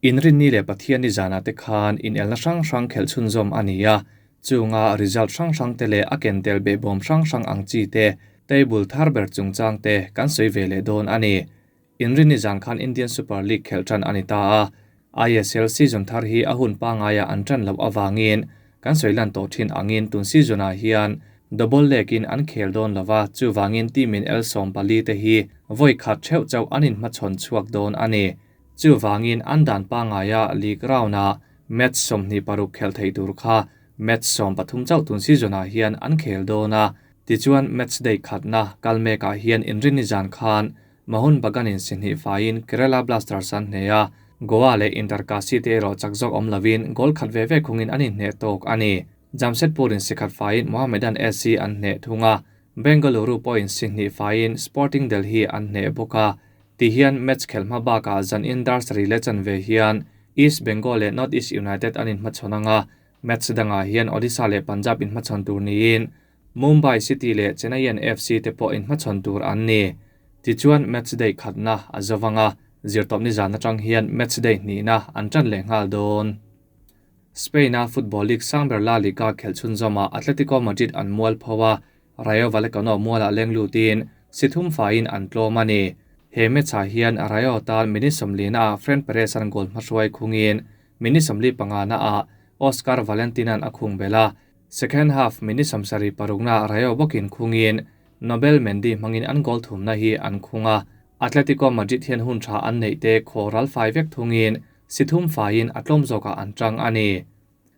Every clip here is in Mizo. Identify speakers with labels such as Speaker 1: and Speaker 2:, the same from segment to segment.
Speaker 1: Inrinni leh Pathianni zanah te khan inelna hrang hrang khelh chhunzawm a ni a, chunga result hrang hrang te leh a ken tel behbawm hrang hrang ang chi te, table thar ber chungchang te kan sawi ve leh dawn a ni. Inrinni zan khan Indian Super League khelh tan a ni ta a, ISL season thar hi a hun pangaiah an tan loh avangin kan sawi lan tawh thin angin tun season-ah hian double leg-in an khel dawn lo va, chuvangin team-in L 14 te hi vawi khat theuh chauh an inhmachhawn chhuak dawn a ni. Chuvangin an dan pangaia league round-ah match 26 khelh theih tur kha match 13 chauh tun season-ah hian an khel dawn a, tichuan match day khatna kal mekah hian Inrinni zan khan Mohun Bagan-in si hnih faiin Kerala Blasters an hneh a, Goa leh Inter Kashi te erawh chak zawk awm lovin goal khat ve ve khungin an inhneh tawk a ni. Jamshedpur-in si khat faiin Mohammedan SC an hneh thung a, Bengaluru pawhin si hnih faiin Sporting Delhi an hneh bawk a. Tihian match khelh hma bakah zanin dar sarih leh chanve hian East Bengal leh North East United an inhmachhawn ang a, match dangah hian Odisha leh Punjab inhmachhawn tur niin Mumbai City leh Chennaiyin FC te pawh inhmachhawn tur an ni. Tichuan match day khatna a zo vang a, zirtawpni zan atang hian match day hnihna an tan leh nghal dawn. Spain-a football league sang ber La Liga khelh chhunzawmah Atletico Madrid an mual pho a, Rayo Vallecano mualah leng lutin si thum faiin an tlawm a ni. He match-ah hian Rayo tan minute 40-ah Fran Perez-a'n goal hmahruai khungin minute 45-ah Oscar Valentin-a'n a khung belh a, Second half minute 76 na Rayo bawkin khungin Nobel Mendy hmangin an goal thumna hi an khung a, Atletico Madrid hian hun tha an neih te khaw ral fai vek thungin si thum faiin a tlawm zawkah an tang a ni.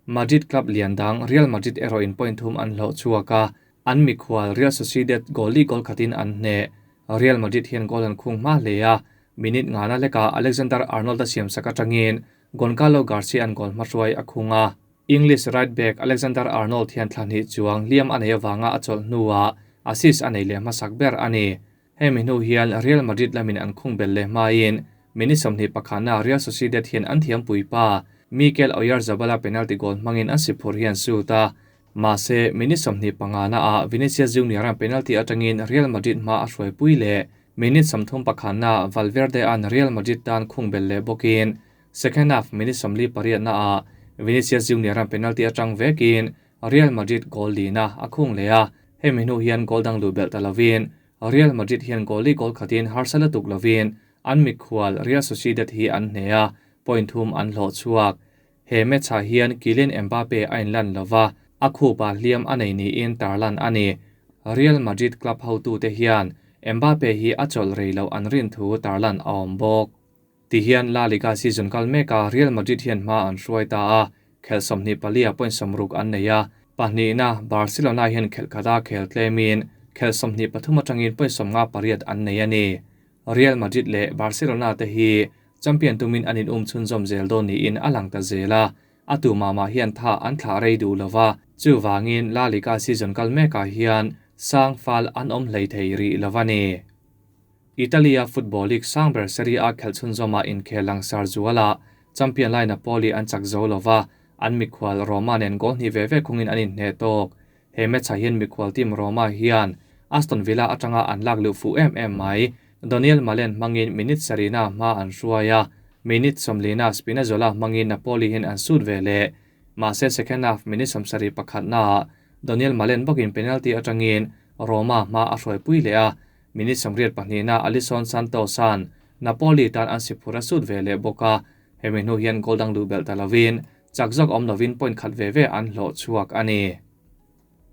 Speaker 1: Madrid club lian dang Real Madrid erawh in point thum an hlawh chhuak a, an mikhual Real Sociedad goal li goal khatin an hneh. Real Madrid hian goal an khung hma hle a, minute ngana leka Alexander Arnold a siam sak atangin Goncalo Garcia an goal hmahruai a khung a. English right back Alexander Arnold hian thla hnih chuang hliam a nei avanga a chawlh hnuah assist a nei leh hmasak ber a ni. Hemi hnu hian Real Madrid lamin an khung bel leh hmain minute 21 na Real Sociedad hian an thiam puipa Mikel Oyarzabal-a penalty goal hmangin an si phur hian shoot a, mahse minute 25 na ah Vinicius Junior-a'n penalty atangin Real Madrid hma a hruaipui leh minute 31 na Valverde-a'n Real Madrid tan khung bel leh bawkin second half minute 48 na ah Vinicius Junior-a'n penalty atang vekin Real Madrid goal lina a khung leh a, hemi hnu hian goal dang luh belh ta lovin Real Madrid hian goal li goal khatin harsa lutuk lovin an mikhual Real Sociedad hi an hneh a, point thum an hlawh chhuak. He match-ah hian Kylian Mbappe a inlan lova, a khupa hliam a nei niin tarlan a ni. Real Madrid club hotute hian Mbappe hi a chawlh rei loh an rin thu tarlan a awm bawk. Tihian La Liga season kal meka Real Madrid hian hma an hruai ta a, khelh 24 a point 60 an nei a, pahnihna Barcelona hian khelh khata khel tlemin khelh 23 atangin point 58 an nei a ni. Real Madrid leh Barcelona te hi champion tumin an in chhunzawm zel dawn niin a lang ta zel a, a tu mama hian tha an thlah rei duh lova, chuwangin La Liga season kal mekah hian sang fal an awm hlei thei ri lova ni. Italia Football League sang ber Serie A khelh chhunzawma inkhel langsar zuala champion lai Napoli an chak zo lova, an mikhual Roma nen goal hnih ve ve khungin an inhneh tawk. He match-ah hian mikhual team Roma hian Aston Villa atanga an lak luh fuh em em mai. Daniel Malen hmangin minute sarina hma an hruai a, minute 40 na Spinazzola hmangin Napoli hian an sut ve leh. Mahse second half minute 71 na Daniel Malen bawkin penalty atangin Roma hma a hruaipui leh a, minute 82 na Alisson Santos-a'n Napoli tan an si phur a sut ve leh bawk a, hemi hnu hian goal dang luh belh ta lovin chak zawk awm lovin point khat ve ve an hlawh chhuak a ni.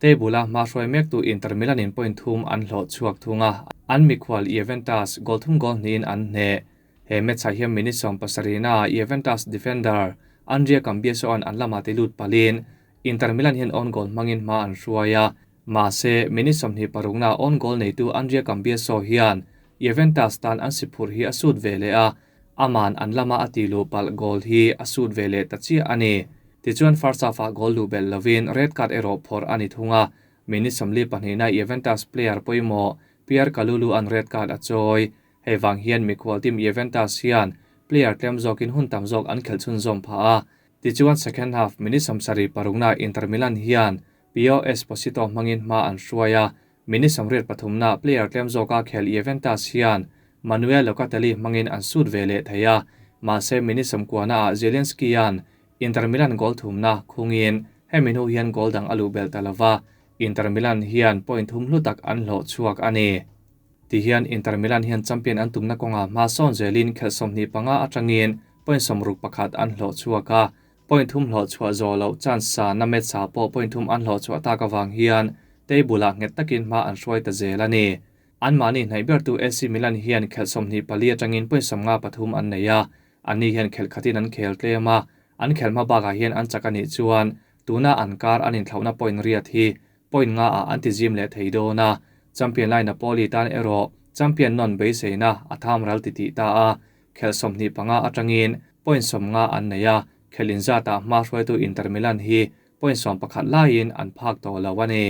Speaker 1: Table-a hma hruai mek tu Inter Milan in point thum an hlawh chhuak thung a, an mikhual Juventus goal thum goal hnihin an hneh. He match-ah hian minute 70 na Juventus defender Andrea Cambiaso-a'n an lama ti lut palin Inter Milan hian own goal hmangin hma an hruai a, mahse minute 26 na own goal neitu Andrea Cambiaso hian Juventus tan an si phur hi a sut ve leh a, aman an lama a ti luh palh goal hi a sut ve leh ta chiah a ni. Tichuan first half-ah goal luh belh lovin red card erawh phawrh a ni thung a, minute 42 na Juventus player pawimawh Pierre Kalulu an red card a chawi. Hei wang hian mikhual team Juventus hian player tlem zawkin hun tam zawk an khelh chhunzawm pha a. Tichuan second half minute 76 na Inter Milan hian Pio Esposito hmangin hma an hruai a, minute 83 na player tlem zawka khel Juventus hian Manuel Locatelli hmangin an sut ve leh thei a. Mahse minute sawmkuana ah Zielinski-a'n Inter Milan goal thumna khungin hemi hnu hian goal dang a luh belh ta lova, Inter Milan hian point thum hlu tak an hlawh chhuak a ni. Tihian Inter Milan hian champion an tumna kawngah hma sawn zelin khelh 25 atangin point 61 an hlawh chhuak a, point thum hlawh chhuah zawh loh chance sa na match ah pawh point thum an hlawh chhuah tak avang hian table ah nghet takin hma an hruai ta zel a ni. Anmahni hnaih bertu AC Milan hian khelh 24 atangin point 53 an nei a, anni hian khelh khatin an khel tlem a, an khelh hma bakah hian an chak anih chuan tuna an kar an inthlauhna point riat hi point nga ah an ti zim leh thei dawn a, champion lai Napoli tan erawh champion nawn beiseina a tham ral ti tih ta a, khelh 25 atangin point 50 an nei a, khelh inzatah hma hruaitu Inter Milan hi point 11 laiin an phak tawh lo a ni.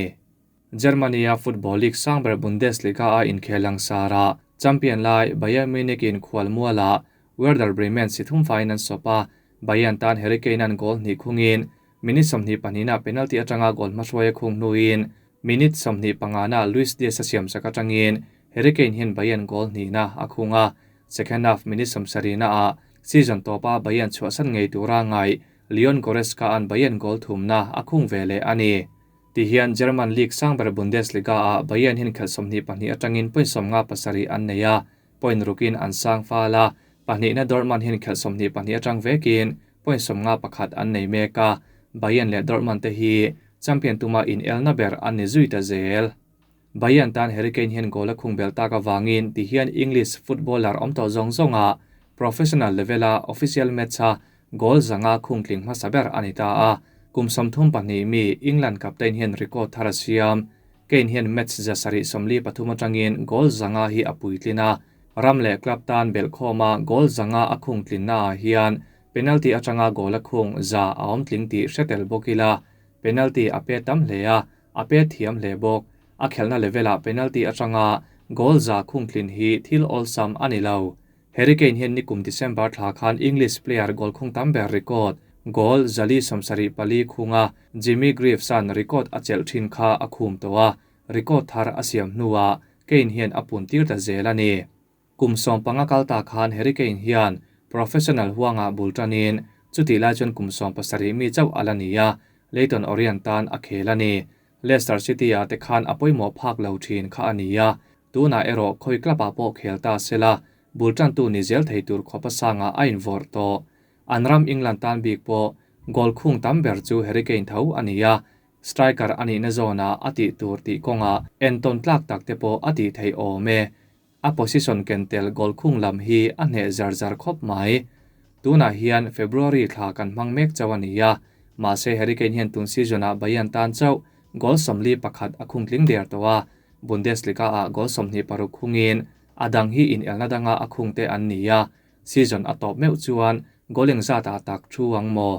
Speaker 1: Germany-a Football League sangber Bundesliga a inkhel langsara champion lai Bayern Munich in khual muala Werder Bremen si thum faiin an sawp a, Bayern tan Harry Kane an goal hnih khungin minute 22 na penalty atanga goal hmahruai a khung hnuin minute 25 na Luis Diaz a siam sak atangin Harry Kane hian Bayern goal hnih na a khung a, second half minute 70 na ah season tawpa Bayern chhuahsan ngei tura ngai Leon Goretzka an Bayern goal thum na a khung ve leh a ni. Tihian German League sangber Bundesliga ah Bayern hin khelh 22 atangin point 57 an nei a, point rukin an sang fal a, pahnih na Dortmund hin khelh 22 atang vekin point 51 an nei mek a, Bayern leh Dortmund te hi champion tuma in elna ber an ni zui ta zel. Bayern tan Harry Kane hian goal a khung bel tak awangin tihian English footballer awm tawh zawng zawnga professional level a official match a goal zanga khung tling hmasa ber ani ta a, kum 32 mi England captain hian record thar a siam. Kane hian match 743 atangin goal zanga hi a puitlin a, ram leh club tan bel khawma goal zanga a khung tlin na ah hian penalty atanga goal a khung za a awm tling tih hretel bawk ila, penalty a pe tam hle a, a pe thiam hle bawk. A khelna level ah penalty atanga goal za khung tlin hi thil awlsam ani lo. Harry Kane hian nikum December thla khan English player goal khung tam ber record goal 174 khunga Jimmy Greaves an record a chelh thin kha a khum to a, record thar a siam hnuah Kane hian a pun tir ta zel a ni. Kum 15 kalta khan Harry Kane hian professional huanga bultanin chuti lai chuan kum 17 mi chauh ala ni a, Leyton Orient tan a khel a ni. Leicester City a te khan a pawimawh phak lo thin kha a ni a, tuna erawh khawi club ah pawh khel ta sela bultan tu ni zel thei tur khawpa sanga a invawrh tawh. An ram England tan bik pawh goal khung tam ber chu Harry Kane tho a ni a, striker ani na zona a tih tur tih kawnga enton tlak tak te pawh a tih thei awm e. A position kentel goal khung lam hi a hneh zar zar khawp mai. Tunah hian February thla kan hmang mek chauh a ni a, mahse Harry Kane hian tun season ah Bayern tan chauh goal 41 a khung tling der tawh a, Bundesliga ah goal 26 khungin a dang hi in elna danga a khung te an ni a, season a tawp meuh chuan goal eng zat ah tak thu ang maw.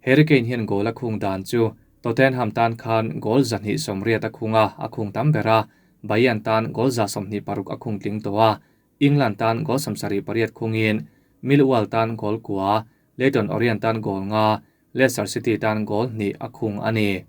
Speaker 1: Harry Kane hian goal a khung dan chu Tottenham tan khan goal 280 a khunga a khung tam ber a, Bayern tan goal 126 a khung tling tawh a, England tan goal 78 khungin Millwall tan goal kua, Leyton Orient tan goal nga, Leicester City tan goal hnih a khung a ni.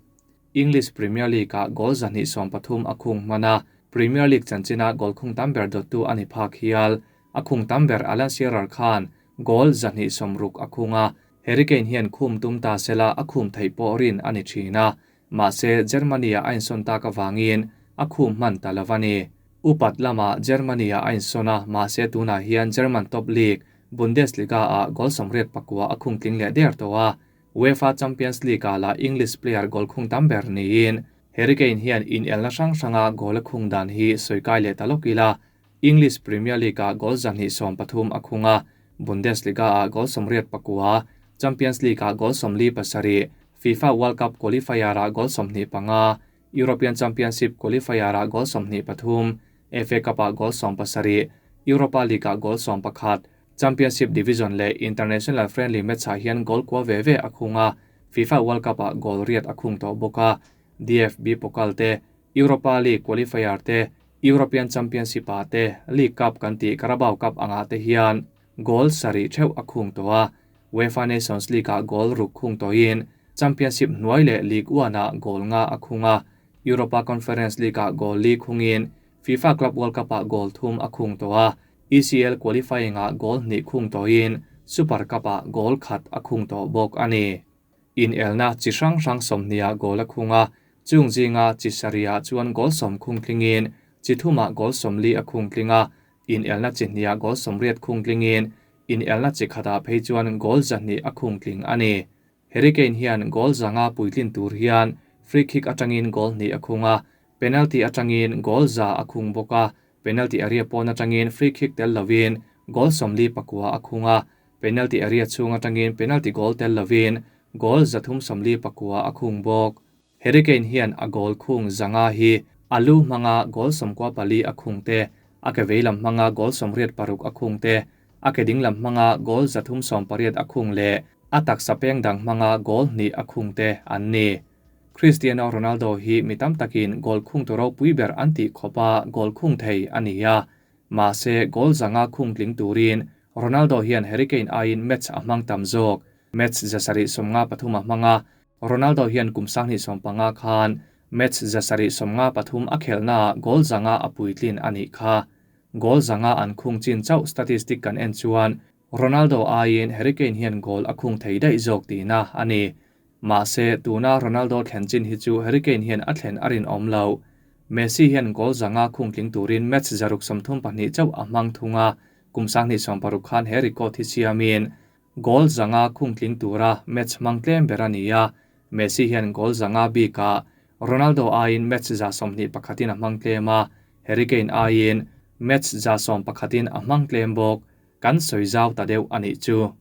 Speaker 1: English Premier League ah goal 230 a khung hmana, Premier League chanchina goal khung tam ber dawttu ani phak hial, a khung tam ber Alan Shearer khan goal 260 a khunga, Harry Kane hian khum tum ta sela a khum thei pawh rin ani thin a, mahse Germany a insawn tak awangin a khum hman ta lo a ni. Upat lama Germany a insawn a, mahse tunah hian German Top League Bundesliga ah goal 89 a khung tling leh der tawh a, UEFA Champions League ah la English player goal khung tam ber niin Harry Kane hian in elna hrang hranga goal a khung dan hi sawikai leh ta lawk ila. English Premier League ah goal 230 a khunga, Bundesliga ah goal 89, Champions League ah goal 47, FIFA World Cup qualifier ah goal 25, European Championship qualifier ah goal 23, FA Cup ah goal 17, Europa League ah goal 11, Championship Division leh International Friendly match ah hian goal kwa ve ve a khunga, FIFA World Cup ah goal riat a khung tawh bawk a, DFB Pokal te, Europa League qualifier te, European Championship ah te, League Cup kan tih Carabao Cup anga te hian goal sari theuh a khung tawh a, UEFA Nations League ah goal ruk khung tawhin Championship hnuai leh League 1 ah goal nga a khung a, Europa Conference League ah goal li khungin FIFA Club World Cup ah goal thum a khung tawh a, ECL qualifying ah goal hnih khung tawhin Super Cup-ah goal khat a khung tawh bawk a ni. Inelna chi hrang hrang sawmhniah goal a khung a, chung zinga chi sarihah chuan goal sawm khung tlingin chi thumah goal sawmli a khung tling a, inelna chi hniah goal sawmriat khung tlingin inelna chi khatah phei chuan goal zahnih a khung tling a ni. Harry Kane hian goal zanga puitlin tur hian free kick atangin goal hnih a khung a, penalty atangin goal za a khung bawk a, penalty area pawn atangin free kick tel lovin goal 49 a khung a, penalty area chhung atangin penalty goal tel lovin goal 349 a khung bawk. Harry Kane hian a goal khung zanga hi a lu hmanga goal 94 a khung te, a ke veilam hmanga goal 86 a khung te, a ke dinglam hmanga goal 380 a khung leh a taksa peng dang hmanga goal hnih a khung te an ni. Cristiano Ronaldo hi mi tam takin goal khung tu ropui ber an tih khawpa goal khung thei a ni a, mahse goal zanga khung tling turin Ronaldo hian Harry Kane aiin match a hmang tam zawk. Match 753 a hmanga, Ronaldo hian kum 2015 khan match 753 a khelhnaah goal zanga a puitlin a nih kha. Goal zanga an khung chin chauh statistic kan en chuan Ronaldo aiin Harry Kane hian goal a khung thei daih zawk tihna a ni. Mahse, tuna Ronaldo thlen chin hi chu Harry Kane hian a thlen a rinawm lo. Messi hian goal zanga khung tling turin match 632 chauh a hmang thung a, kum 2016 khan he record hi siamin goal zanga khung tling tura match hmang tlem ber a ni a. Messi hian goal zanga bikah Ronaldo aiin match 21 a hmang tlem a, Harry Kane aiin match 11 a hmang tlem bawk. Kan sawi zau ta deuh a nih chu.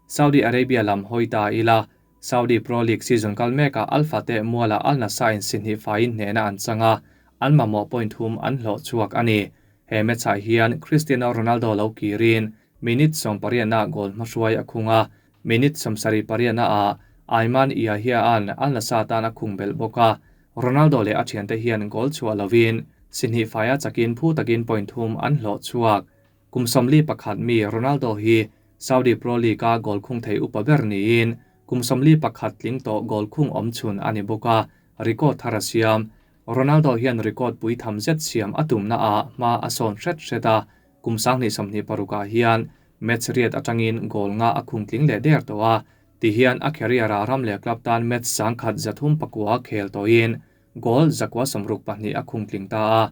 Speaker 1: Saudi Arabia lam hawi ta ila, Saudi Pro League season kal mekah Al Fateh mualah Al Nassr in si hnih faiin hnehna an chang a, an mamawh point thum an hlawh chhuak a ni. He match-ah hian Cristiano Ronaldo lo kirin minute 18-ah goal hmahruai a khung a, minute 78-ah Ayman Yahya-a'n Al Nassr tan a khung belh bawk a. Ronaldo leh a thiante hian goal chhuah lovin si hnih faia chakin phu takin point thum an hlawh chhuak. Kum 41 mi Ronaldo hi Saudi Pro League-a goal khung thei upa ber niin kum 41 tling tawh goal khung awm chhun a ni bawk a, record thar a siam. Ronaldo hian record pui tham zet siam a tumna ah hma a sawn hret hret a, kum 2026 ah hian match riat atangin goal nga a khung tling leh der tawh a, tihian a career a ram leh club tan match 1309 khel tawhin goal 962 a khung tling ta a,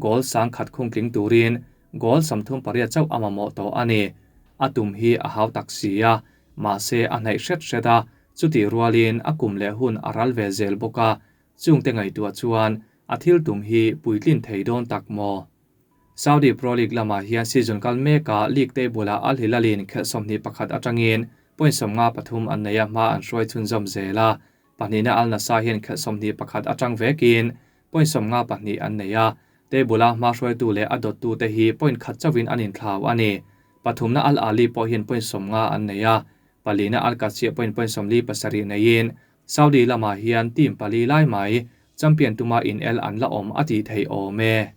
Speaker 1: goal 1000 khung tling turin goal 38 chauh a mamawh tawh a ni. A tum hi a hau tak si a, mahse a hnaih hret hret a, chuti rualin a kum leh hun a ral ve zel bawk a, chungte ngaihtuah chuan a thil tum hi puitlin thei dawn tak maw. Saudi Pro League lamah hian season kal mekah league table-ah Al Hilal-in khelh 21 atangin point 53 an nei a, hma an hruai chhunzawm zel a. Pahnihna Al Nassr hian khelh 21 atang vekin point 52 an nei a, table-a hma hruaitu leh a dawttute hi point khat chauhin an inthlau a ni. Pathumna Al Ahly pawh hian point 50 an nei a, palina Al Qadsiah pawhin point 47 neiin Saudi lamah hian team pali lai mai champion tuma inel an la awm a tih theih awm e.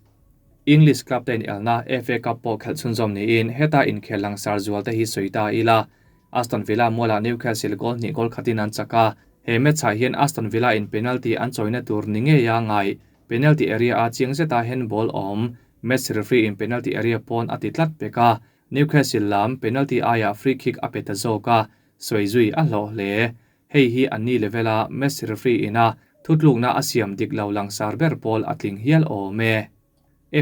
Speaker 1: English club te inelna FA Cup pawh khelh chhunzawm niin heta inkhel langsar zual te hi sawi ta ila. Aston Villa mualah Newcastle goal hnih goal khatin an chak a, he match-ah hian Aston Villa in penalty an chawina tur ni ngei a ngai. Penalty area a chiang zeta handball awm, match referee in penalty area pawn a ti tlat pek a, Newcastle lam penalty aiah free kick a pe ta zawk a, sawi zui a hlawh hle. Hei hi an ni level-a match referee ina thutlukna a siam dik lo langsar ber pawl a tling hial awm e.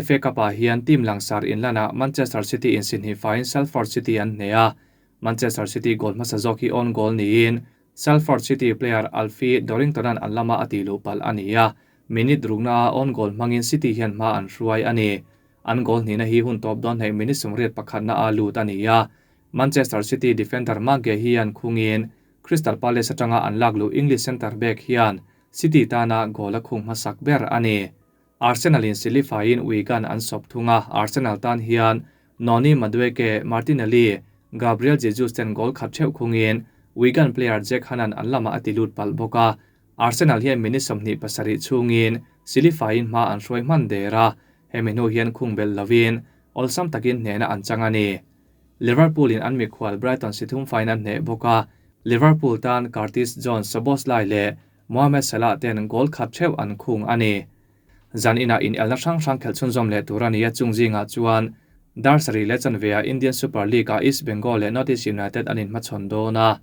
Speaker 1: FA Cup-ah hian team langsar inlanah Manchester City in si hnih faiin Salford City an hneh a, Manchester City goal hmasa zawk hi own goal niin Salford City player Alfie Dorrington-a'n an lama a tih luh palh a ni a, minute ruknaah own goal hmangin City hian hma an hruai a ni. An goal hnihna hi hun tawp dawn hnaih minute 81 a lut a ni a, Manchester City defender Marc Guehi an khungin Crystal Palace atanga an lak luh English centre back hian City tana goal a khung hmasak ber a ni. Arsenal in silifaiin Wigan an sawp thung a, Arsenal tan hian Noni Madueke, Martinelli, Gabriel Jesus ten goal khat theuh khungin Wigan player Jack Hannan an lamah a ti lut palh bawk a. Arsenal hian minute 27 chhungin silifaiin hma an hruai hman der a, hemi hnu hian khung belh lovin awlsam takin hnehna an chang a ni. Liverpool in an mikhual Brighton si thum fain an hneh bawk a, Liverpool tan Curtis Jones, Szoboszlai leh Mohamed Salah ten goal khat theuh an khung a ni. Zan inah inelna hrang hrang khelh chhunzawm leh tur a ni a, chung zingah chuan Dar sarih leh chanve-ah Indian Super League-ah East Bengal leh North East United an inhmachhawn dawn a.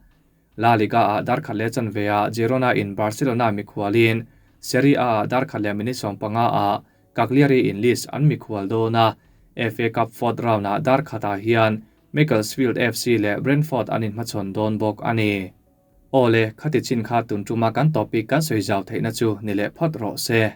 Speaker 1: La Liga-ah dar khat leh chanve-ah Girona in Barcelona mikhualin Serie A-ah dar khat leh minute 15-ah Cagliari in Leeds an mikhual dawn a. FA Cup fourth round-ah dar khatah hian Macclesfield FC leh Brentford an inhmachhawn dawn bawk a ni. Aw le, khati chin kha tun tuma kan topic kan sawi zau theihna chu ni leh phawt rawh se.